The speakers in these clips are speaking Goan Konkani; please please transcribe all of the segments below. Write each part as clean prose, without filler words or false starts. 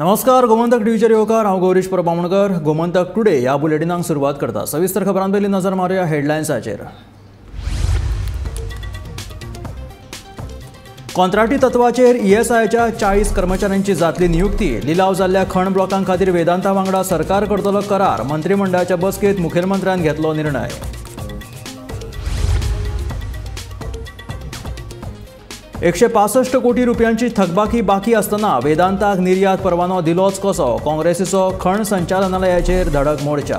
नमस्कार, गोमंतक टीव्हीचेर येवकार. हांव गौरीश परब बामणकर. गोमंतक टुडे ह्या बुलेटिनाक सुरवात करता. सविस्तर खबरां पयलीं नजर मारुया हेडलायन्साचेर. कॉन्ट्राक्टी तत्वाचेर ईएसआयच्या 40 कर्मचाऱ्यांची जातली नियुक्ती. लिलाव जाल्ल्या खण ब्लॉकां खातीर वेदांता वांगडा सरकार करतलो करार. मंत्रिमंडळाच्या बसकेंत मुखेलमंत्र्यान घेतलो निर्णय. 165 कोटी रुपयांची थकबाकी बाकी आसतना वेदांताक निर्यात परवानो दिलोच कसो? काँग्रेसीचो खण संचालनालयाचेर धडक मोर्चा.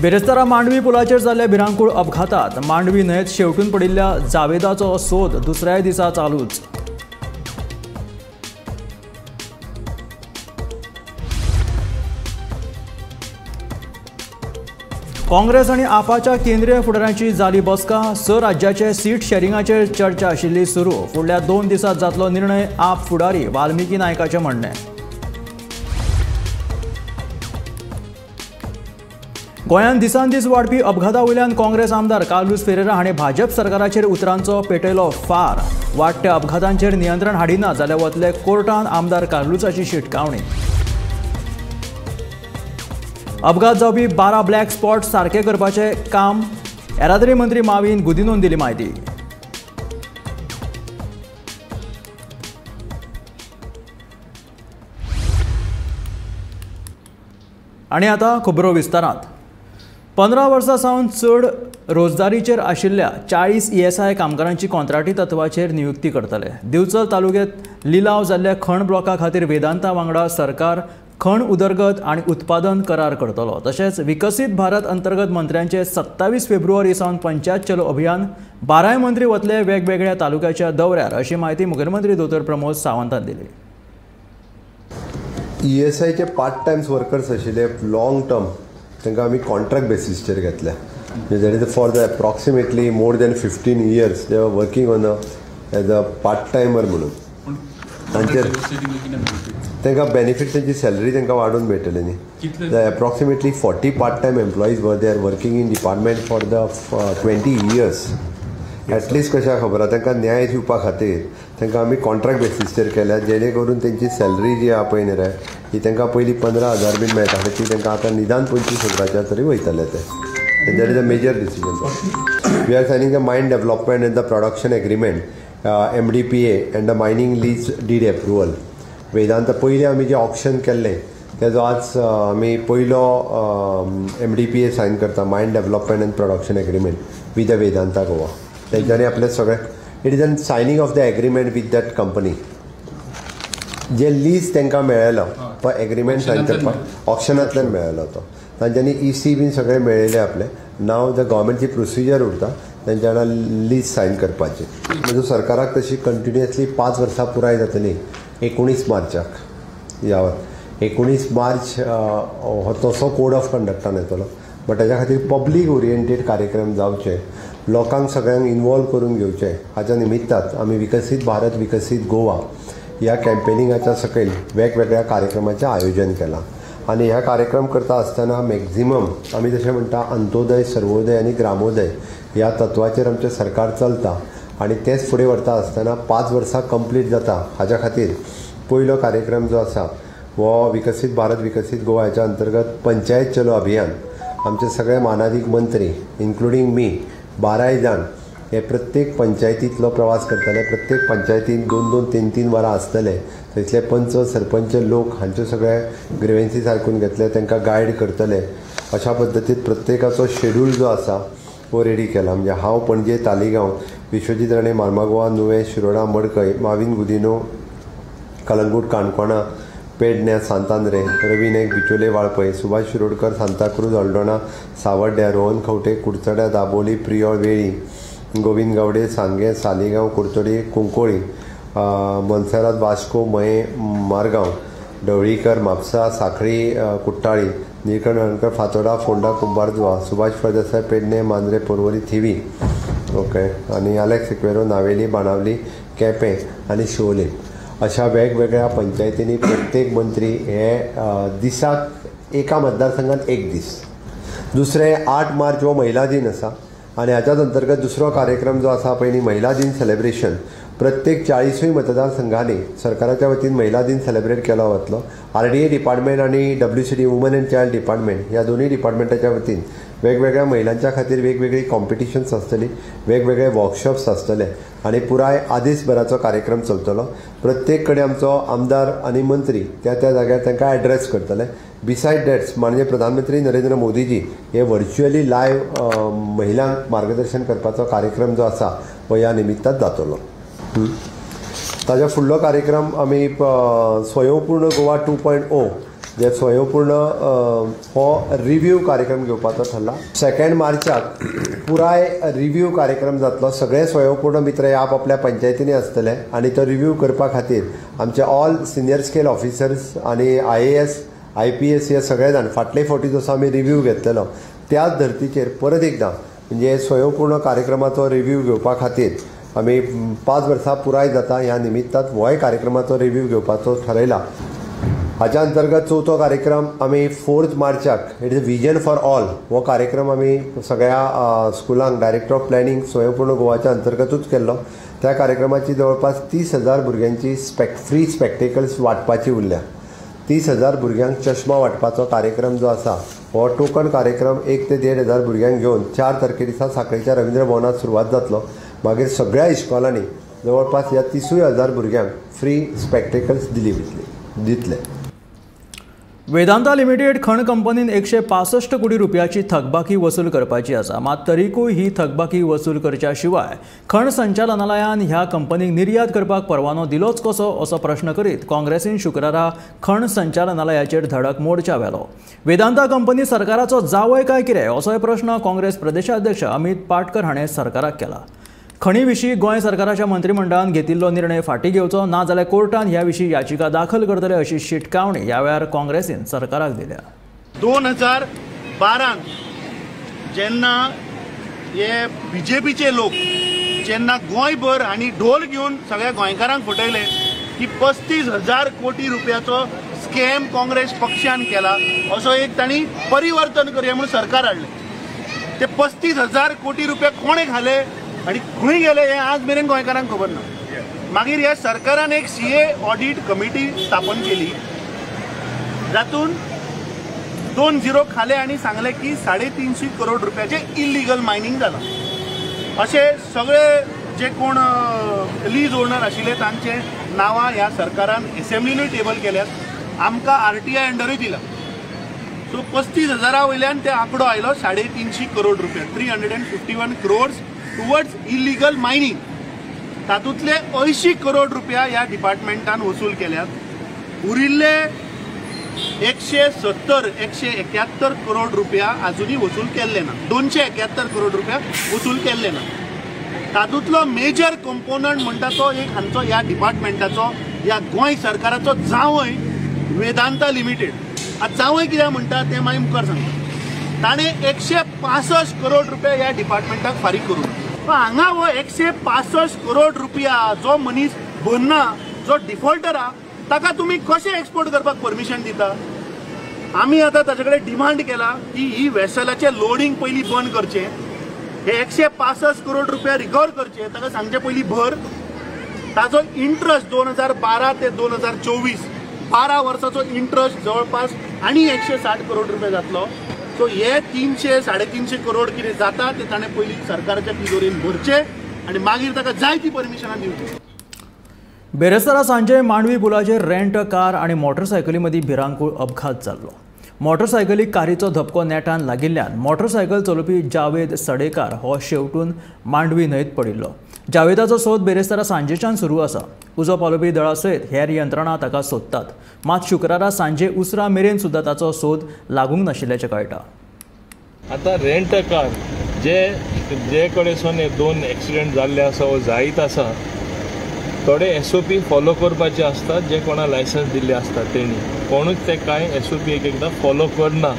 बिरेस्तारा मांडवी पुलाचेर जाल्ल्या भिरांकूळ अपघातात मांडवी न्हंयेत शेवटून पडिल्ल्या जावेदाचो सोद दुसऱ्याय दिसा चालूच. काँग्रेस आनी आपाच्या केंद्रीय फुडाऱ्यांची जाली बसका. 6 राज्याचे सीट शेरिंगाचेर चर्चा आशिल्ली सुरू. फुडल्या 2 दिसांत जातलो निर्णय, आप फुडारी वाल्मिकी नायकाचें म्हणणें. गोंयांत दिसान दीस वाडपी अपघाता वयल्यान काँग्रेस आमदार कार्लुस फेरेरा हांणी भाजप सरकाराचेर उतरांचो पेटयलो फार. वाडट्या अपघातांचेर नियंत्रण हाडिना जाल्यार वतले कोर्टान आमदार कार्लुसाची शिटकावणी. अपघात जावपी 12 ब्लॅक स्पॉट सारके करपाचें काम येरादारी मंत्री माविन गुदिनोन दिली म्हायती. आनी आतां खबरो विस्तारांत. 15 वर्सां सावन चड रोजदारीचेर आशिल्ल्या 40 ईएसआय कामगारांची कॉन्ट्राक्टी तत्वाचेर नियुक्ती करतले. दिवचल तालुक्यांत लिलाव जाल्ल्या खण ब्लॉका खातीर वेदांता वांगडा सरकार खण उदरगत आनी उत्पादन करार करतलो. तशेंच विकसीत भारत अंतर्गत मंत्र्यांचे 27 फेब्रुवारी सावन पंचायत चलो अभियान 12 मंत्री वतले वेगवेगळ्या तालुक्याच्या दौऱ्यार, अशी म्हायती मुखेलमंत्री दोतोर प्रमोद सावंतान दिली. ईएसआयचे पार्ट टायम वर्कर्स आशिल्ले लॉंग टर्म, तांकां आमी कॉन्ट्रॅक्ट बेसिसचेर घेतले. That is for the approximately more than 15 years they are working on as a part timer म्हणून. तांचेर तांकां बेनिफीट, तांची सॅलरी तांकां वाडोवन मेळटली न्ही. Approximately 40 part time employees were they are working in department for the 20 years at least. कशें खबर आसा, तांकां न्याय दिवपा खातीर तांकां आमी कॉन्ट्रॅक्ट बेसिसचेर केल्या, जेणे करून तेंची सॅलरी जी आहा पळय न्ही रे, ही तांकां पयलीं 15,000 बीन मेळटाले, ती तांकां आतां निदान 25,000 तरी वयतले ते. That is a major decision. We are signing the mine development and the production agreement, MDPA and the mining lease deed approval. Vedanta पयलीं आमी जें ऑक्शन केल्लें तेजो आज आमी पयलो MDPA sign करता, mine development and production agreement with the Vedanta Goa. तेंच्यांनी आपले सगळे it is an signing of the agreement with that company. J lease तांकां मेळ्ळेलो तो एग्रीमेंट सायन करपाक ऑक्शनांतल्यान मेळ्ळेलो तो, तांच्यांनी EC बीन सगळें मेळयलें आपलें. नाव the गव्हर्मेंटची प्रोसिजर उरता तेंच्या वांगडा लीज सायन करपाची. म्हणजे सरकाराक तशी कंटिन्युअसली 5 वर्सां पुराय जातली 19 मार्चाक. ह्या 19 मार्च हो तसो कोड ऑफ कंडक्टान येतलो, बट ताच्या खातीर पब्लीक ओरिएंटेड कार्यक्रम जावचे, लोकांक सगळ्यांक इनवॉल्व करून घेवचे. हाच्या निमित्तान आमी विकसीत भारत विकसीत गोवा ह्या कॅम्पेनिंगाच्या सकयल वेगवेगळ्या कार्यक्रमाचें आयोजन केलां. आनी ह्या कार्यक्रम करता आसतना मॅक्झिमम आमी जशें म्हणटा अंत्योदय, सर्वोदय आनी ग्रामोदय ह्या तत्वाचेर आमचें सरकार चलता आनी तेंच फुडें व्हरता आसतना 5 वर्सां कंप्लीट जाता. हाच्या खातीर पयलो कार्यक्रम जो आसा हो विकसीत भारत विकसीत गोवा ह्याच्या अंतर्गत पंचायत चलो अभियान. आमचे सगळे मानादीक मंत्री इन्क्लुडींग मी 12 जाण हे प्रत्येक पंचायतींतलो प्रवास करतले. प्रत्येक पंचायतीन 2-2, 3-3 वरां आसतले. थंयसले पंच, सरपंच लोक हांचे सगळे ग्रिवेन्सीस आयकून घेतले, तांकां गायड करतले. अशा पद्दतीन प्रत्येकाचो शेड्यूल जो आसा हो रेडी केला. म्हणजे हांव पणजे, तालिगांव, विश्वजीत राणे, मार्मागोवा, नुवें, शिरोडा, मडकय, माविन गुदिनो, कलंगूट, काणकोणा, पेडण्या, सांतांद्रे, रवी नायक, बिचोले, वाळपय, सुभाष शिरोडकर, सांताक्रूज, हळदोणा, सावड्ड्या, रोहन खंवटे, कुडचड्या, दाबोली, प्रियोळ, वेळी, गोविंद गावडे, सांगें, सालिगांव, कुडचडी, कुंकोळी, मोन्सेरात, वास्को, मये, मारगांव, ढवळीकर, म्हापसा, साखळी, कुट्टाळी, निळकंठ हळर्णकर, फातोडा, फोंडा, कुंभारजुवा, सुभाष फळदेसाय, पेडणे, मांद्रे, पोरवरी, थिवी, ओके, आनी आलेक्स सिक्वेरो, नावेली, बाणावली, केपें आनी शिवोले. अशा वेगवेगळ्या पंचायतींनी प्रत्येक मंत्री हे दिसाक एका मतदारसंघात एक दीस. दुसरें 8 मार्च हो महिला दिन आसा. आनी हाच्याच अंतर्गत दुसरो कार्यक्रम जो आसा पयलीं महिला दिन सेलिब्रेशन. प्रत्येक 40 मतदारसंघांनी सरकाराच्या वतीन महिला दिन सेलिब्रेट केलो वतलो. RDA department आनी WCD woman and child department ह्या दोनूय डिपार्टमेंटाच्या वतीन वेगवेगळ्या महिलांच्या खातीर वेगवेगळी कॉम्पिटिशन्स आसतली, वेगवेगळे वर्कशॉप्स आसतले आनी पुराय आदेसभराचो कार्यक्रम चलतलो. प्रत्येक कडेन आमचो आमदार आनी मंत्री त्या त्या जाग्यार तांकां एड्रेस करतले. बिसायड that's माननीय प्रधानमंत्री नरेंद्र मोदीजी हे व्हर्च्युअली लायव्ह महिलांक मार्गदर्शन करपाचो कार्यक्रम जो आसा हो ह्या निमित्तान जातलो. ताज्या फुडलो कार्यक्रम आमी स्वयंपूर्ण गोवा 2.0 जे स्वयंपूर्ण हो रिव्यू कार्यक्रम घेवपाचो ठरला. 2 मार्चाक पुराय रिव्यू कार्यक्रम जातलो. सगळे स्वयंपूर्ण मित्र हे आपआपल्या पंचायतींनी आसतले आनी तो रिव्यू करपा खातीर आमचे ऑल सिनियर स्केल ऑफिसर्स आनी IAS IPS हे सगळे जाण फाटले फावटी जसो आमी रिव्यू घेतलेलो त्याच धर्तीचेर परत एकदां म्हणजे स्वयंपूर्ण कार्यक्रमाचो रिव्यू घेवपा खातीर आमी 5 वर्सां पुराय जाता ह्या निमित्तान होय कार्यक्रमाचो रिव्यू घेवपाचो ठरयला. हाच्या अंतर्गत चवथो कार्यक्रम आमी 4 मार्चाक it is vision for all हो कार्यक्रम आमी सगळ्या स्कुलांक डायरेक्टर ऑफ प्लॅनिंग स्वयंपूर्ण गोवाच्या अंतर्गतूच केल्लो. त्या कार्यक्रमाची जवळपास 30,000 भुरग्यांची फ्री स्पेक्टेकल्स वांटपाची उरल्या. 30,000 भुरग्यांक चश्मा वांटपाचो कार्यक्रम जो आसा हो टोकन कार्यक्रम 1 ते 1,500 भुरग्यांक घेवन 4 तारखे दिसा साखळेच्या रवींद्र भवनांत सुरवात जातलो. मागीर सगळ्या इस्कॉलांनी जवळपास ह्या 30,000 भुरग्यांक फ्री स्पेक्टेकल्स दिली दितले. वेदांता लिमिटेड खण कंपनीन 165 कोटी रुपयाची थकबाकी वसूल करपाची आसा. मात तरीकूय ही थकबाकी वसूल करच्या शिवाय खण संचालनालयान ह्या कंपनीक निर्यात करपाक परवानो दिलोच कसो असो प्रश्न करीत काँग्रेसीन शुक्रारा खण संचालनालयाचेर धडक मोर्चा व्हेलो. वेदांता कंपनी सरकाराचो जावय काय कितें असोय प्रश्न काँग्रेस प्रदेशाध्यक्ष अमित पाटकर हाणें सरकाराक केला. खणी विशीं गोंय सरकाराच्या मंत्रिमंडळान घेतिल्लो निर्णय फाटीं घेवचो ना जाल्यार कोर्टान ह्या विशीं याचिका दाखल करतले अशी शिटकावणी ह्या वेळार काँग्रेसीन सरकाराक दिल्या. 2012 जेन्ना हे बीजेपीचे लोक जेन्ना गोंयभर आनी ढोल घेवन सगळ्या गोंयकारांक फटयले की 35,000 कोटी रुपयाचो स्कॅम काँग्रेस पक्षान केला असो एक तांणी परिवर्तन करया म्हणून सरकार हाडलें. ते 35,000 कोटी रुपया कोणे घाले आनी खंय गेले हें आज मेरेन गोंयकारांक खबर ना. मागीर ह्या सरकारान एक CA audit committee स्थापन केली जातून 2 झिरो खाले आनी सांगलें की 350 करोड रुपयाचें इलिगल मायनींग जालां. अशे सगळे जे कोण लीज ओनर आशिल्ले तांचे नांवां ह्या सरकारान एसेंब्लीनूय टेबल केल्यात, आमकां RTI अंडरूय दिला. सो 35,000 वयल्यान ते आंकडो आयलो 350 करोड रुपया, 351 crores towards illegal mining. तातूंतले 80 करोड रुपया ह्या डिपार्टमेंटान वसूल केल्यात. उरिल्ले 170 171 करोड रुपया अजुनूय वसूल केल्ले ना, 271 करोड रुपया वसूल केल्ले ना. तातूंतलो मेजर कंपोनंट म्हणटा तो एक हांचो ह्या डिपार्टमेंटाचो ह्या गोंय सरकाराचो जावंय वेदांता लिमिटेड. आतां जावंय कित्याक म्हणटा तें मागीर मुखार सांगता. ताणें 165 करोड रुपया ह्या डिपार्टमेंटाक फारीक करूं. हांगा हो 165 करोड रुपया जो मनीस भरना, जो डिफॉल्टर आहा ताका तुमी कशें एक्सपोर्ट करपाक परमिशन दिता? आमी आतां ताचे कडेन डिमांड केला की ही वेसलाचें लोडींग पयलीं बंद करचें, हे 165 करोड रुपया रिकवर करचे, ताका सांगचें पयलीं भर. ताजो इंट्रस्ट 2012 ते 2024 12 वर्साचो इंट्रस्ट जवळपास आनी 160 करोड रुपया जातलो. सो हे 300 350 करोड कितें जाता ते ताणें पयलीं सरकाराच्या तिजोरेन भरचे आनी मागीर ताका जाय ती परमिशनां दिवची. बेरेस्तारा सांजे मांडवी पुलाचेर रेंट कार आनी मोटरसायकली मदीं भिरांकूळ अपघात जाल्लो. मोटरसायकलीक कारीचो धपको नेटान लागिल्ल्यान मोटरसायकल चलोवपी जावेद सडेकार हो शेवटून मांडवी न्हंयत पडिल्लो. जावेदाचो सोद बेरेस्तारा सांजेच्यान सुरू आसा. उजो पालोवपी दळा सयत हेर यंत्रणा ताका सोदतात. मात शुक्रारा सांजे उसरां मेरेन सुद्दां ताचो सोद लागूंक नाशिल्ल्याचें कळटा. आतां रेंट कार जे जे कडेन हे 2 एक्सिडंट जाल्ले आसा वो जायत आसा, थोडे SOP follow करपाचे आसतात जे कोणा लायसन्स दिल्ले आसता तेणी कोणूच ते कांय SOP एक एकदां फॉलो करना.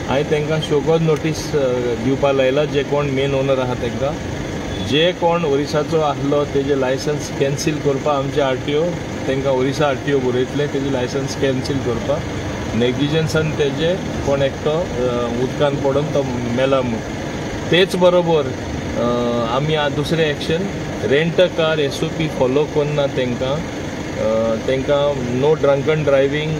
हांवें तांकां शोकॉज नोटीस दिवपा लायला जे कोण मेन ओनर आहा तांकां, जे कोण ओरिसाचो आसलो तेजें लायसन्स कॅन्सील करपाक आमचे RTO तांकां ओरिसा RTO बरयतले तेजें लायसन्स कॅन्सील करपाक. नेग्लिजन्सान तेजे कोण एकटो उदकान पडून तो मेला म्हूण. तेच बरोबर आमी दुसरें action rent a car SOP follow करना तांकां तांकां no drunken driving,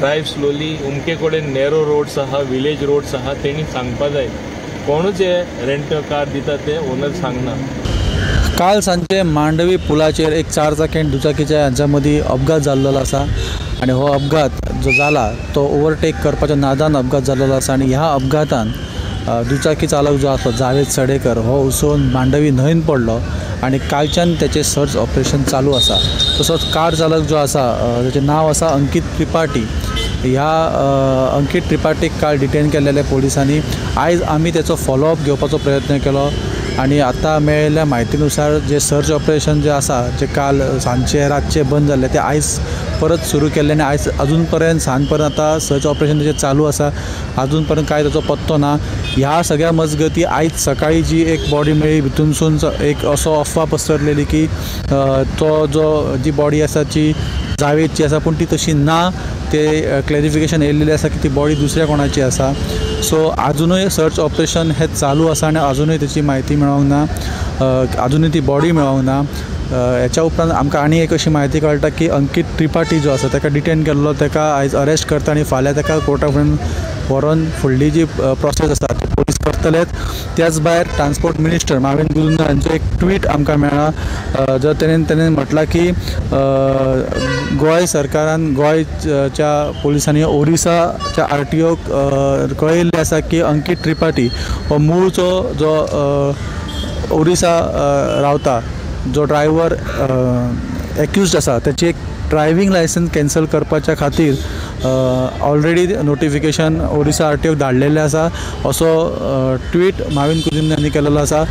drive slowly, उमके कडेन नॅरो रोड्स आहा, विलेज रोड्स आहा, तेणी सांगपा जाय. कोणूच हे रेंट अ कार दिता ते ओनर सांगना. काल सांजे मांडवी पुलाचेर एक चार चाकी आनी दुचाकीच्या हांच्या मदीं अपघात जाल्लो आसा आनी हो अपघात जो जाला तो ओवरटेक करपाच्या नादान अपघात जाल्लो आसा आनी ह्या अपघातान दुचाकी चालक जो आसलो जावेद सडेकर हो उसोवन मांडवी न्हंयन पडलो आनी कालच्यान तेचें सर्च ऑपरेशन चालू आसा. तसोच कार चालक जो आसा ताचें नांव आसा अंकीत त्रिपाठी. ह्या अंकीत त्रिपाठीक काल डिटेन केल्लेले पोलिसांनी. आयज आमी तेचो फॉलोअप घेवपाचो प्रयत्न केलो आनी आतां मेळिल्ल्या म्हायतीनुसार जे सर्च ऑपरेशन जे आसा जे काल सांजचे रातचे बंद जाल्ले ते आयज परत सुरू केल्ले आनी आयज अजून पर्यंत सांज पर्यंत आतां सर्च ऑपरेशन तेजें चालू आसा. अजून पर्यंत कांय ताचो पत्तो ना. ह्या सगळ्या मजगती आयज सकाळी जी एक बॉडी मेळ्ळी भितूनसून एक असो अफवा पसरलेली की तो जो जी बॉडी आसा ती जावेदची आसा, पूण ती तशी ना. ते क्लॅरिफिकेशन येयल्लेलें आसा की ती बॉडी दुसऱ्या कोणाची आसा. सो आजुनूय सर्च ऑपरेशन हें चालू आसा आनी आजुनूय तेची म्हायती मेळोंक ना, आजुनूय ती बॉडी मेळोंक ना. हेच्या उपरांत आमकां आनी एक अशी म्हायती कळटा की अंकीत त्रिपाठी जो आसा ताका डिटेन केल्लो, ताका आयज अरेस्ट करता आनी फाल्यां ताका कोर्टा फुडें व्हरोन फुडली जी प्रोसेस आसा ती पोलीस करतलेच. त्याच भायर ट्रान्सपोर्ट मिनिस्टर माविन गुदिन्हो हांचो एक ट्वीट आमकां मेळ्ळा, जो तेणें म्हटलां की गोंय सरकारान गोंयच्या पोलिसांनी ओरिसाच्या आरटीओक कळयिल्लें आसा की अंकीत त्रिपाठी हो मूळचो जो ओरिसा रावता जो ड्रायव्हर एक्युज्ड आसा ताची एक ड्रायव्हींग लायसन्स कॅन्सल करपाच्या खातीर ऑलरेडी नोटिफिकेशन ओरिसा आरटीओक धाडलेलें आसा असो ट्वीट माविन गुदिन्हो हांणी केलेलो आसा.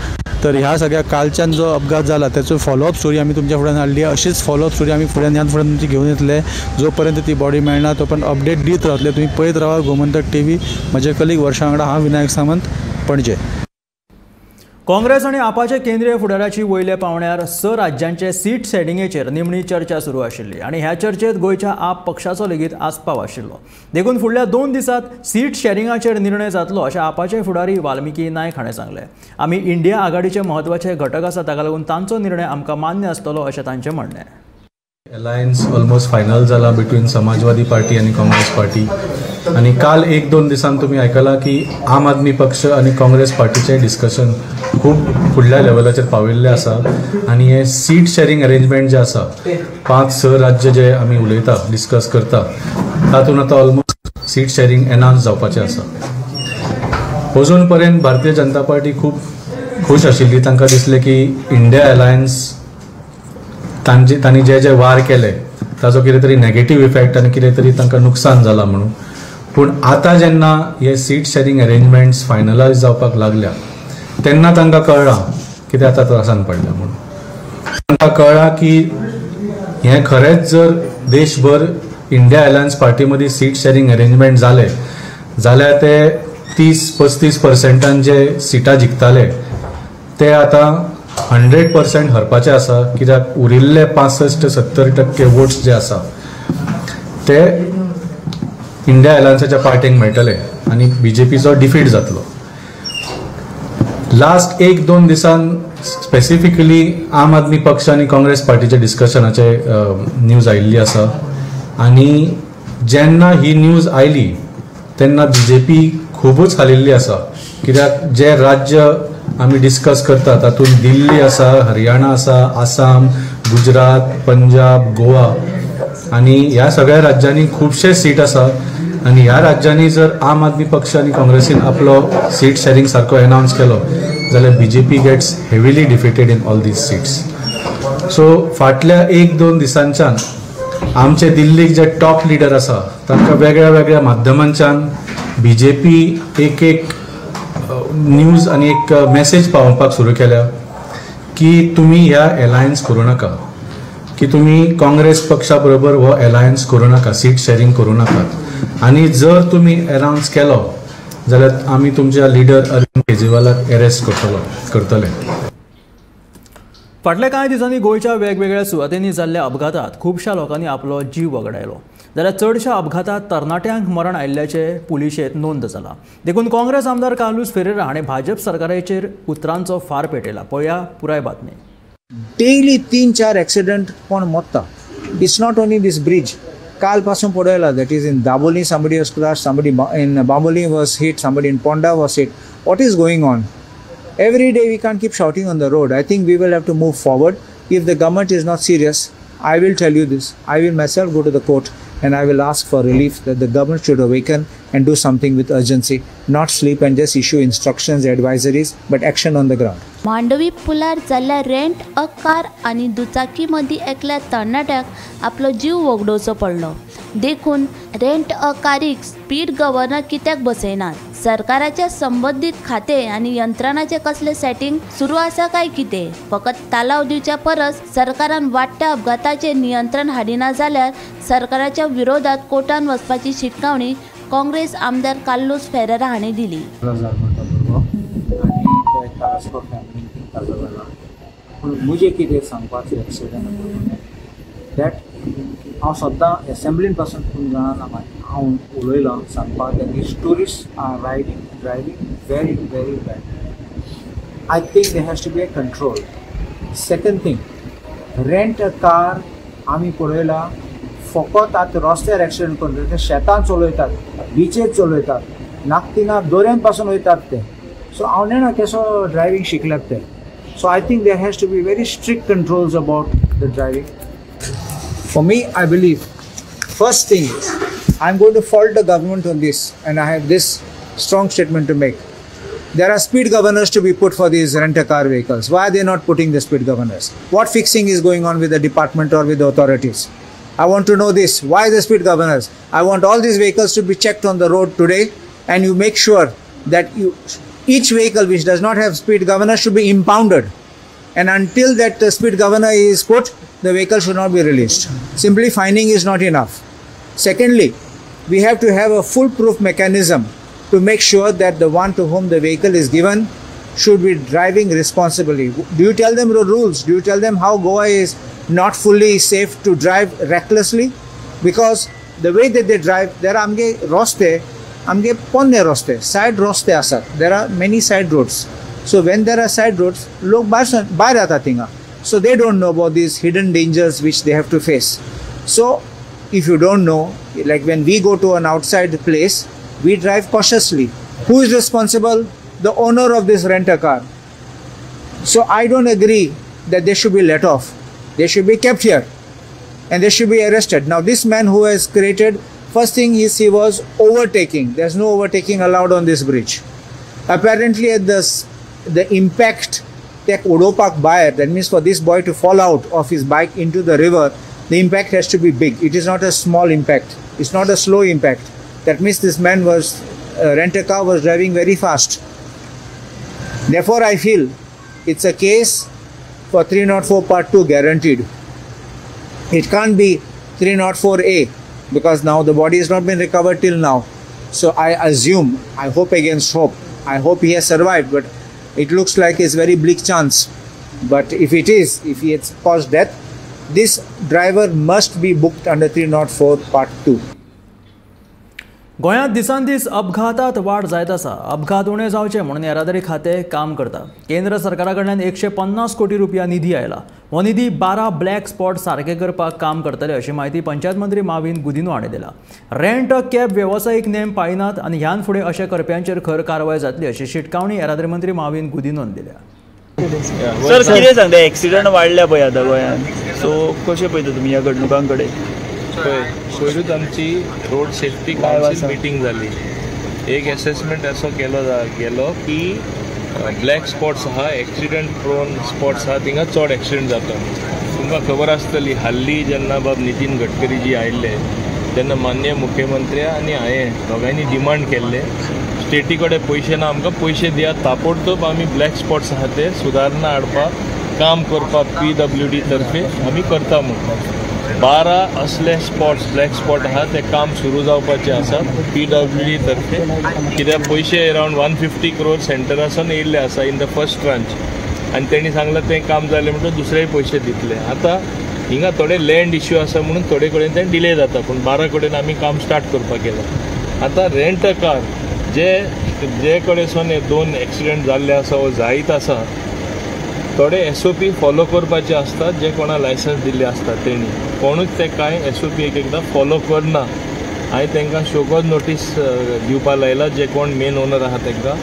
तर ह्या सगळ्या कालच्यान जो अपघात जाला त्याचो फॉलोअप स्टोरी आमी तुमच्या फुड्यान हाडली. अशीच फॉलोअप स्टोरी आमी फुड्यान ह्यान फुड्यान तुमची घेवन येतले. जो पर्यंत ती बॉडी मेळना तो पर्यंत अपडेट दीत रावतले. तुमी पळयत रावा गोमंतक टीव्ही. म्हजे कलीग वर्षा वांगडा हांव विनायक सामंत, पणजे. काँग्रेस आनी आपाचे केंद्रीय फुडाराची वयल्या पावंड्यार 6 राज्यांचे सीट सेटिंगेचेर निमणी चर्चा सुरू आशिल्ली आनी ह्या चर्चेत गोंयच्या आप पक्षाचो लेगीत आस्पाव आशिल्लो. देखून फुडल्या 2 दिसांत सीट शॅरिंगाचेर निर्णय जातलो अशें आपाचे फुडारी वाल्मिकी नायक हाणें सांगलें. आमी इंडिया आघाडीचे म्हत्वाचे घटक आसा, ताका लागून तांचो निर्णय आमकां मान्य आसतलो अशें तांचें म्हणणें. अलायन्स ऑलमोस्ट फायनल जाला बिटवीन समाजवादी पार्टी आनी काँग्रेस पार्टी. आनी काल 1-2 दिसान तुमी आयकलां की आम आदमी पक्ष आनी काँग्रेस पार्टीचें डिस्कशन खूब फुडल्या लेवलाचेर पाविल्लें आसा आनी हें सीट शॅरिंग अरेंजमेंट जें आसा 5-6 राज्य जे आमी उलयता डिस्कस करता तातूंत आतां ऑलमोस्ट सीट शॅरिंग एनावन्स जावपाचें आसा. अजून पर्यंत भारतीय जनता पार्टी खूब खूश आशिल्ली. तांकां दिसलें की इंडिया अलायन्स तांणी जे जे वार केले ताजो कितें तरी नेगेटीव इफेक्ट आनी कितें तरी तांकां नुकसान जालां म्हणून. पूण आतां जेन्ना हे सीट शॅरिंग अरेंजमेंट्स फायनलायज जावपाक लागल्या तेन्ना तांकां कळ्ळां की ते आतां त्रासान पडल्या म्हणून. तांकां कळ्ळां की हें खरेंच जर देशभर इंडिया अलायन्स पार्टी मदीं सीट शॅरिंग अरेंजमेंट जालें जाल्यार ते 30-35% जे सिटां जिखताले ते आतां 100% हरपाचे आसा. कित्याक उरिल्ले 65-70% वोट्स जे आसा ते इंडिया अलायन्साच्या पार्टीक मेळटले आनी बीजेपीचो डिफीट जातलो. लास्ट 1-2 दिसान स्पेसिफिकली आम आदमी पक्ष आनी काँग्रेस पार्टीच्या डिस्कशनाचे न्यूज आयिल्ली आसा आनी जेन्ना ही न्यूज आयली तेन्ना बीजेपी खुबूच हालिल्ली आसा. कित्याक जे राज्य आमी डिस्कस करता तातूंत दिल्ली आसा, हरियाणा आसा, आसाम, गुजरात, पंजाब, गोवा आनी ह्या सगळ्या राज्यांनी खुबशे सीट आसा आनी ह्या राज्यांनी जर आम आदमी पक्ष आनी काँग्रेसीन आपलो सीट शॅरिंग सारको एनावन्स केलो जाल्यार BJP gets heavily defeated in all these seats. So फाटल्या 1-2 दिसांच्यान आमचे दिल्लीक जे टॉप लिडर आसा तांकां वेगळ्या वेगळ्या माध्यमांच्यान बीजेपी एक एक न्यूज आनी एक मॅसेज पावोवपाक सुरू केल्या की तुमी ह्या एलायन्स करूं नाका, की तुमी काँग्रेस पक्षा बरोबर हो एलायन्स करूं नाका, सीट शॅरिंग करूं नाकात आनी जर तुमी एनावन्स केलो जाल्यार आमी तुमच्या लिडर अरविंद केजरीवालाक एरेस्ट करतले. फाटल्या कांय दिसांनी गोंयच्या वेगवेगळ्या सुवातेंनी जाल्ल्या अपघातांत खुबश्या लोकांनी आपलो जीव वगडायलो. जाल्यार चडशा अपघातात तरणाट्यांक मरण आयिल्ल्याचें पुलिशेंत नोंद जाला. देखून काँग्रेस आमदार कार्लूस फेरेरा हाणें भाजप सरकाराचेर उतरांचो फार पेटयला. पळया पुराय बातमी. डेली 3-4 एक्सिडंट कोण मरता. It's not only this bridge. काल पासून पळयला, that is in Dabolim somebody was crash, somebody in Bambolim was hit, somebody in Ponda was hit. What is going on? Every day we can't keep shouting on the road. I think we will have to move forward. If the government is not serious, I will tell you this, I will myself go to the court and I will ask for relief that the government should awaken and do something with urgency, not sleep and just issue instructions, advisories, but action on the ground. Mandovi पुलार जाल्ल्या रेंट अ कार आनी दुचाकी मदीं एकल्या तरणाट्याक आपलो जीव वगडोवचो पडलो. देखून रेंट अ कारीक स्पीड गव्हर्नर कित्याक बसयनात? सरकाराच्या संबंदीत खाते आनी यंत्रणाचें कसलें सेटिंग सुरू आसा काय कितें? फकत तालाव दिवच्या परस सरकारान वाडट्या अपघाताचेर नियंत्रण हाडिना जाल्यार सरकाराच्या विरोधात कोर्टान वचपाची शिटकावणी काँग्रेस आमदार कार्लूस फेरेरा हांणी दिली. पूण म्हजें कितें सांगपाचें एक्सिडंट that हांव सद्दां एसेंब्लीन पासून पूण जाणा हांव उलयलां सांगपाक that these tourist are riding driving very very bad. I think there has to be a control. Second thing, rent a car आमी पळयलां फकत आतां रस्त्यार एक्सिडंट करून ते शेतान चलयतात, बिचेर चलयतात, नागतिंगा दर्यान पासून वयतात ते. सो हांव नेणा केसो ड्रायव्हींग शिकल्यात ते. So I think there has to be very strict controls about the driving. For me, I believe, first thing is, I'm going to fault the government on this, and I have this strong statement to make. There are speed governors to be put for these rent-a-car vehicles. Why are they not putting the speed governors? What fixing is going on with the department or with the authorities? I want to know this. Why the speed governors? I want all these vehicles to be checked on the road today, and you make sure that each vehicle which does not have speed governor should be impounded. And until that speed governor is put, the vehicle should not be released. Simply fining is not enough. Secondly, we have to have a foolproof mechanism to make sure that the one to whom the vehicle is given should be driving responsibly. Do you tell them the rules? Do you tell them how Goa is not fully safe to drive recklessly? Because the way that they drive, there are amge roste, amge ponne roste, side roste asat. There are many side roads. So when there are side roads, lok bahir yata tinga. So they don't know about these hidden dangers which they have to face. So if you don't know, like when we go to an outside place, we drive cautiously. Who is responsible? The owner of this rent-a-car. So I don't agree that they should be let off. They should be kept here and they should be arrested. Now this man who has created, first thing is he was overtaking. There's no overtaking allowed on this bridge. Apparently at the impact that Odopak buyer, that means for this boy to fall out of his bike into the river, the impact has to be big. It is not a small impact. It's not a slow impact. That means this man was, rent-a-car was driving very fast. Therefore, I feel it's a case for 304 Part 2 guaranteed. It can't be 304A because now the body has not been recovered till now. So I assume, I hope against hope, I hope he has survived, but it looks like it's very bleak chance. But if it is, if he has caused death, this driver must be booked under 304 Part 2. गोंयांत दिसान दीस अपघातात वाड जायत आसा. अपघात उणे जावचे म्हणून येरादारी खातें काम करता. केंद्र सरकारा कडल्यान 150 कोटी रुपया निधी आयला. हो निधी 12 ब्लॅक स्पॉट सारके करपाक काम करतले अशी म्हायती पंचायत मंत्री माविन गुदिन्हो हाणें दिला. रेंट अ कॅब वेवसायीक नेम पाळिनात आनी ह्यान फुडें अशे करप्यांचेर खर कारवाय जातली अशी शिटकावणी येरादारी मंत्री माविन गुदिन्होन दिल्या. सर कितें सांगता, एक्सिडंट वाडल्या पळय आतां गोंयांत, सो कशें पळयता तुमी ह्या घडणुकां कडेन? पळय, पयरूच आमची रोड सेफ्टी कावन्सील मिटींग जाली. एक एसेसमेंट असो केलो गेलो की ब्लॅक स्पॉट्स आहा, एक्सिडंट प्रोन स्पॉट्स आहा, थिंगा चड एक्सिडंट जाता. तुमकां खबर आसतली हाल्ली जेन्ना बाब नितीन गडकरी जी आयिल्ले तेन्ना माननीय मुख्यमंत्री आनी हांवें दोगांयनी डिमांड केल्ले स्टेटी कडेन पयशे ना, आमकां पयशे दियात ताबडतोब आमी ब्लॅक स्पॉट्स आहा ते सुदारणा हाडपाक काम करपाक PWD तर्फे आमी करता म्हणून. 12 असले स्पॉट्स ब्लॅक स्पॉट आहा ते काम सुरू जावपाचे आसा PWD तर्फे. कित्याक पयशे अरावंड 150 क्रोर सेंटरासून येयल्ले आसा इन the first tranche आनी तेणी सांगलां तें काम जालें म्हणटकच दुसरेय पयशे दितले. आतां हिंगा थोडे लँड इश्यू आसा म्हणून थोडे कडेन तें डिले जाता, पूण 12 कडेन आमी काम स्टार्ट करपाक केलां. आतां रेंट अ कार जे जे कडेन हे 2 एक्सिडंट जाल्ले आसा वो जायत आसा, थोडे SOP follow करपाचे आसतात जे कोणा लायसन्स दिल्ले आसता तेणी कोणूच ते कांय SOP एक एकदां फॉलो करना. हांवें तांकां शोकॉज नोटीस दिवपा लायला, जे कोण मेन ओनर आहा तांकां,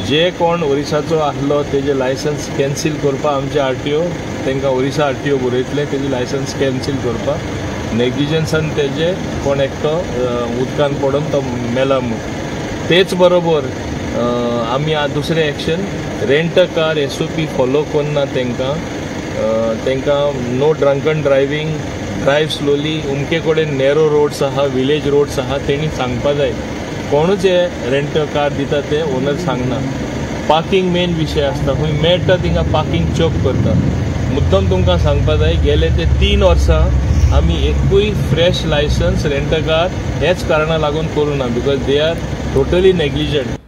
जे कोण ओरिसाचो आसलो तेजें लायसन्स कॅन्सील करपाक आमचे RTO तांकां ओरिसा RTO बरयतले, तेजें लायसन्स कॅन्सील करपाक. नेग्लिजन्सान तेजे कोण एकटो उदकान पडून तो मेला म्हूण. तेच बरोबर आमी दुसरें action, rent a car SOP follow करना तांकां, तांकां no drunken driving, drive slowly, उमके कडेन नॅरो रोड्स आहा, विलेज रोड्स आहा, तेणी सांगपा जाय. कोणूच हे रेंट अ कार दिता ते ओनर सांगना. पार्किंग मेन विशय आसता, खंय मेळटा थिंगा पार्किंग चोक करता. मुद्दम तुमकां सांगपा जाय, गेले ते 3 वर्सां आमी एकूय fresh licence rent a car हेच कारणा लागून करूं ना, because they are totally negligent.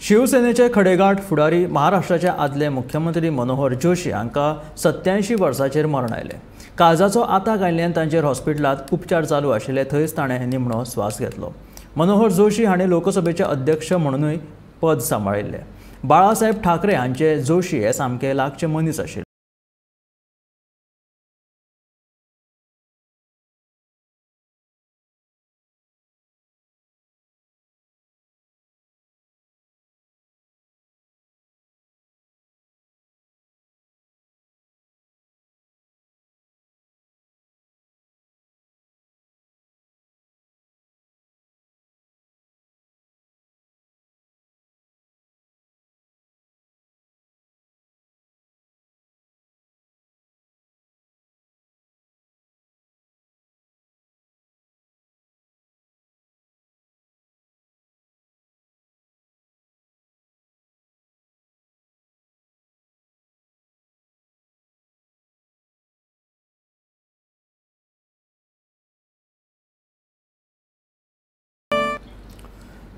शिवसेनेचे खडेगांठ फुडारी महाराष्ट्राचे आदले मुख्यमंत्री मनोहर जोशी हांकां 87 वर्सांचेर मरण आयलें. काळजाचो आताक आयिल्ल्यान तांचेर हॉस्पिटलांत उपचार चालू आशिल्ले, थंयच ताणें निमणो स्वास घेतलो. मनोहर जोशी हांणी लोकसभेचे अध्यक्ष म्हणूनय पद सांबाळिल्लें. बाळासाहेब ठाकरे हांचे जोशी हे सामके लागचे मनीस आशिल्ले.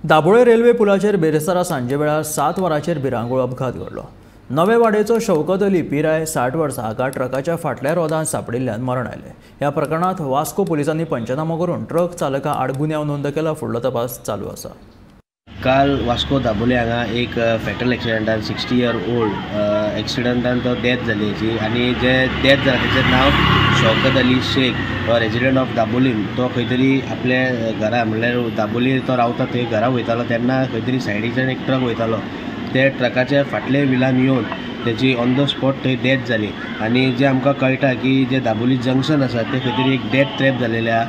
दाबोळे रेल्वे पुलाचेर बेरेस्तारा सांजे वेळार 7 वरांचेर भिरांकूळ अपघात घडलो. नवे वाडेचो शौकत अली पिराय 60 वर्सां हाका ट्रकाच्या फाटल्या रोदान सांपडिल्ल्यान मरण आयलें. ह्या प्रकरणांत वास्को पुलिसांनी पंचनामो करून ट्रक चालका आड गुन्यांव नोंद केला. फुडलो तपास चालू आसा. काल वास्को दाबोळे हांगा एक फेटल एक्सिडंटान 60 इयर ओल्ड एक्सिडंटान तो डेथ जाली हेची, आनी जे डेथ जाला तेचें नांव शौकत अली शेख, रेजिडंट ऑफ दाबोलीम. तो खंय तरी आपल्या घरा म्हणल्यार दाबोली तो रावता थंय घरा वयतालो तेन्ना खंय तरी सायडीच्यान एक ट्रक वयतालो, ते ट्रकाच्या फाटल्या विलान येवन तेची ऑन the spot थंय डेथ जाली. आनी जे आमकां कळटा की जे दाबोली जंक्शन आसा ते खंय तरी एक डेथ ट्रॅप जालेले आहा.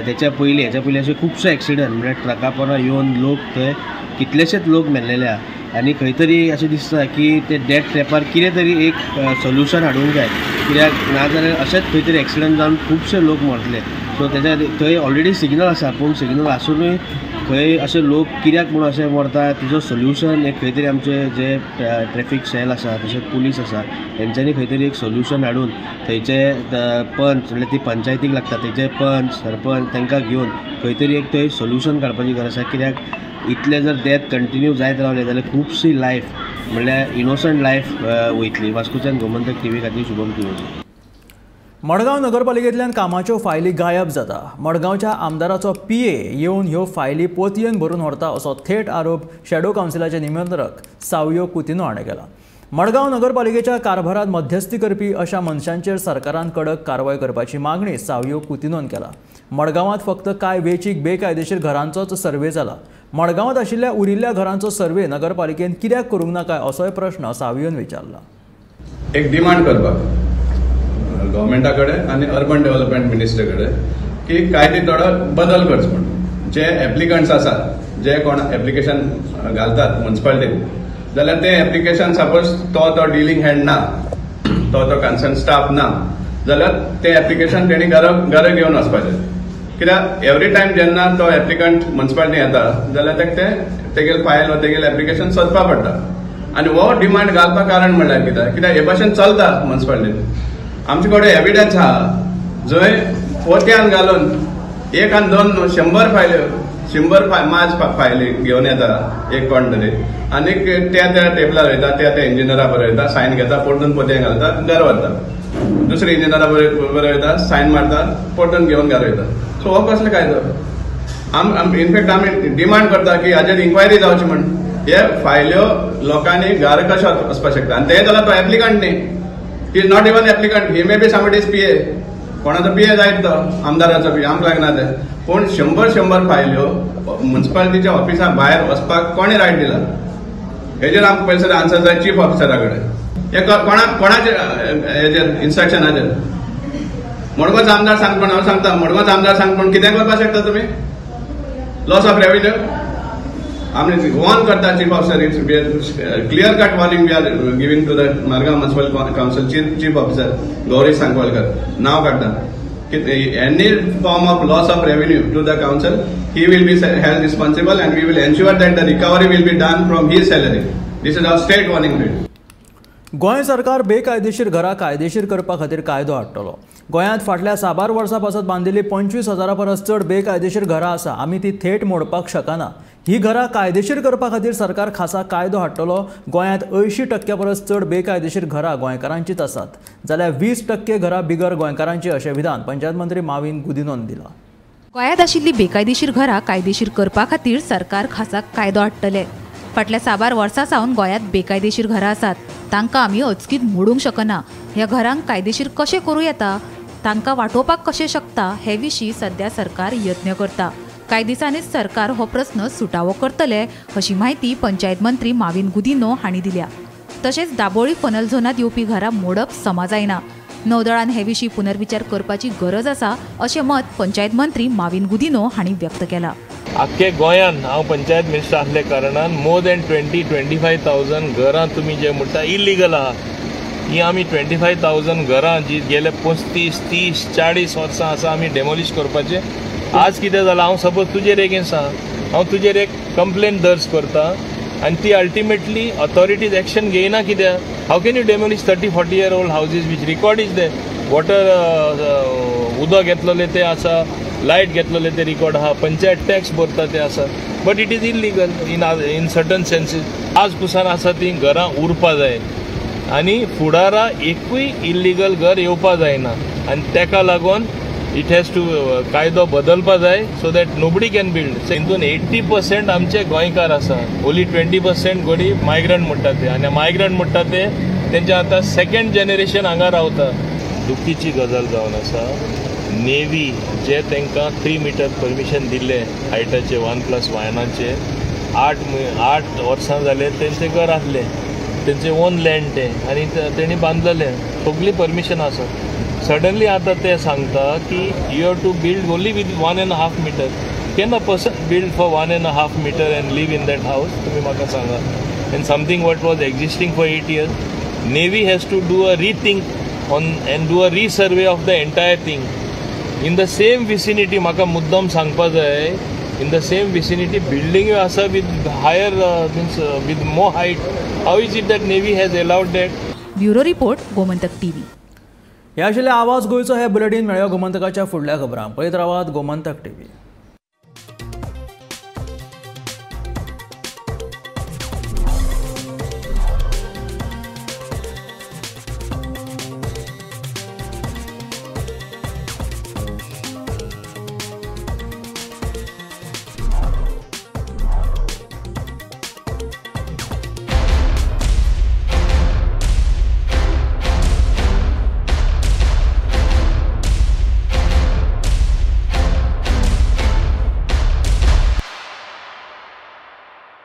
तेच्या पयलीं हेच्या पयलीं अशे खुबशे एक्सिडंट म्हणल्यार ट्रका पोंदा येवन लोक थंय कितलेशेच लोक मेल्लेले आहा. आनी खंय तरी अशें दिसता की ते डेथ ट्रॅपार कितें तरी एक सोल्युशन हाडूंक जाय, कित्याक नाजाल्यार अशेंच खंय तरी एक्सिडंट जावन खुबशे लोक मरतले. सो तेच्या थंय ऑलरेडी सिग्नल आसा, पूण सिग्नल आसुनूय खंय अशे लोक कित्याक म्हणून अशें मरता तेजो सोल्युशन एक खंय तरी आमचे जे ट्रॅफीक सेल आसा तशेंच पुलीस आसा हेंच्यांनी खंय तरी एक सोल्युशन हाडून थंयचे पंच म्हणल्यार ती पंचायतीक लागता थंयचे पंच सरपंच तांकां घेवन खंय तरी एक थंय सोल्युशन काडपाची गरज आसा. कित्याक इतले जर डेथ कंटिन्यू जायत रावले जाल्यार खुबशी लायफ म्हणल्यार इनोसंट लायफ वयतली. वास्कोच्यान गोमंतक टीव्ही खातीर शुभम तिवोजी. मडगांव नगरपालिकेंतल्यान कामाच्यो फायली गायब जाता. मडगांवच्या आमदाराचो पीए येवन ह्यो फायली पोतयेन भरून व्हरता असो थेट आरोप शॅडो कावन्सिलाचे निमंत्रक सावियो कुतिन्हो हाणें केला. मडगांव नगरपालिकेच्या कारभारांत मध्यस्थी करपी अशा मनशांचेर सरकारान कडक कारवाय करपाची मागणी सावियो कुतिन्होन केला. मडगांवांत फक्त कांय वेंचीक बेकायदेशीर घरांचोच सर्वे जाला. मडगांवांत आशिल्ल्या उरिल्ल्या घरांचो सर्वे नगरपालिकेन कित्याक करूंक ना काय असोय प्रश्न सावियोन विचारला. एक डिमांड करपाक गव्हर्मेंटा कडेन आनी अर्बन डेव्हलपमेंट मिनिस्ट्री कडेन की काय ते थोडो बदल करचो म्हणून. जे एप्लिकंट्स आसात, जे कोण एप्लिकेशन घालतात म्युनिसिपालिटीन, जाल्यार ते एप्लिकेशन सपोज तो डिलींग हँड ना, तो कन्सर्न स्टाफ ना, जाल्यार ते एप्लिकेशन तेणी घरा घेवन वचपाचें. कित्याक एवरी टायम जेन्ना तो एप्लिकंट म्युनिसिपालिटी येता जाल्यार ताका ते तेगेले फायल वा तेगेले एप्लिकेशन सोदपा पडटा. आनी हो डिमांड घालपा कारण म्हणल्यार कित्याक कित्याक हे भाशेन चलता म्युनिसिपालिटीन. आमचे कडेन एविडन्स आहा जंय पोत्यान घालून 1 आनी 2 न्हू 100 फायल्यो 100 माज फायली घेवन येता एक कोण तरी, आनीक त्या त्या टेबलार वयता, त्या त्या इंजिनियरा बरोबर वयता, सायन घेता, परतून पोतयेन घालता, घर व्हरता. दुसरे इंजिनियरा बरोबर वयता, सायन मारता, परतून घेवन घरा वयता. सो हो कसलो कायदो? इनफॅक्ट आमी डिमांड करता की हाजेर इन्क्वायरी जावची म्हण. हे फायल्यो लोकांनी घर कशें वचपाक शकता आनी ते जाल्यार तो एप्लिकंट न्ही, he is not even applicant, he may be somebody's PA, कोणाचो पी ए जायत तो आमदाराचो पी, आमकां लागना ते. पूण 100-100 फायल्यो मुन्सिपालिटीच्या ऑफिसा भायर वचपाक कोणें रायट दिला? हेजेर आमकां पयशे आन्सर जाय चीफ ऑफिसरा कडेन. हे कोणाचे हेजेर इन्स्ट्रक्शनाचेर? मडगांवचो आमदार सांग पण, हांव सांगता मडगांवचो आमदार सांग पण कितें करपाक शकता तुमी? लॉस ऑफ रेवेन्यू आमी वॉर्न करता chief officer, it's clear cut warning we are giving to the Margao municipal council chief officer Gauri Sankwalkar, नांव काडटा की any form of loss of revenue to the council he will be held responsible and we will ensure that the recovery will be done from his salary. This is our state warning to him. Goa सरकार बेकायदेशीर घरां कायदेशीर करपा खातीर कायदो हाडटलो. गोंयांत फाटल्या साबार वर्सां पासत बांदिल्ली 25,000 परस चड बेकायदेशीर घरां आसा. आमी ती थेट मोडपाक शकना. ही घरां कायदेशीर करपा खातीर सरकार खासा कायदो हाडटलो. गोंयांत 80% परस चड बेकायदेशीर घरां गोंयकारांचीच आसात, जाल्यार 20% घरां बिगर गोंयकारांची, अशें विधान पंचायत मंत्री माविन गुदिनोन दिलां. गोंयांत आशिल्ली बेकायदेशीर घरां कायदेशीर करपा खातीर सरकार खासा कायदो हाडटले. फाटल्या साबार वर्सां सावन गोंयांत बेकायदेशीर घरां आसात, तांकां आमी अचकीत मोडूंक शकना. ह्या घरांक कायदेशीर कशें करूं येता, तांकां वाटोवपाक कशें शकता, हे विशीं सध्या सरकार यत्न करता. कांय दिसांनीच सरकार हो प्रस्न सुटावो करतले अशी म्हायती पंचायत मंत्री माविन गुदिनो हांणी दिल्या. तशेंच दाबोळी फनल झोनांत येवपी घरां मोडप समा जायना. नौदळान हे विशीं पुनर्विचार करपाची गरज आसा अशें मत पंचायत मंत्री माविन गुदिनो हांणी व्यक्त केलां. आख्खे गोंयांत हांव पंचायत मिनिस्टर आसले कारणान मोर दॅन 20-25,000 घरां तुमी जे म्हणटा इलिगल आहा, ही आमी 25,000 घरां जी गेले 35, 30, 40 वर्सां आसा आमी डेमोलिश करपाचें. आज कितें जालां, हांव सपोज तुजेर एगेन्स्ट आहा, हांव तुजेर एक कंप्लेन दर्ज करता आनी ती अल्टिमेटली ऑथॉरिटीज एक्शन घेयना कित्याक? How can you demolish 30-40 year old houses which record is there? Water उदक घेतलेलें तें आसा, लायट घेतलेले ते रिकॉर्ड आहा, पंचायत टॅक्स भरता ते आसा, but it is illegal in certain senses. आज पुसान आसा ती घरां उरपा जाय आनी फुडारा एकूय इल्लिगल घर येवपा जायना आनी तेका लागून it has to कायदो बदलपा जाय so that nobody can build. हितून 80% आमचे गोंयकार आसा, ओनली 20% गोडी मायग्रंट म्हणटा ते, आनी मायग्रंट म्हणटा ते तेंचे आतां सेकेंड जनरेशन हांगा रावता. दुखीची गजाल जावन आसा, नेवी जे तांकां 3 मिटर परमिशन दिल्लें हायटाचे 1+1 8 वर्सां जाले तेंचें घर आसलें, तेंचें ओन लँड तें आनी तेणी बांदलेलें, सगळी परमिशन आसा. सडनली आतां ते सांगता की you have to build only with 1.5 metre. Can a person build for 1.5 metre and live in that house? तुमी म्हाका सांगा. And something what was existing for 8 years, navy has to do a rethink on and do a resurvey of the entire thing. In the same vicinity म्हाका मुद्दम सांगपा जाय, in the same vicinity बिल्डिंग्यो आसा with higher means with more height. How is it that navy has allowed that? Bureau report, Gomantak TV. हे आशिल्ले आवाज गोंयचो हे बुलेटीन. मेळया गोमंतकाच्या फुडल्या खबरांक. पळयत रावात गोमंतक टीव्ही.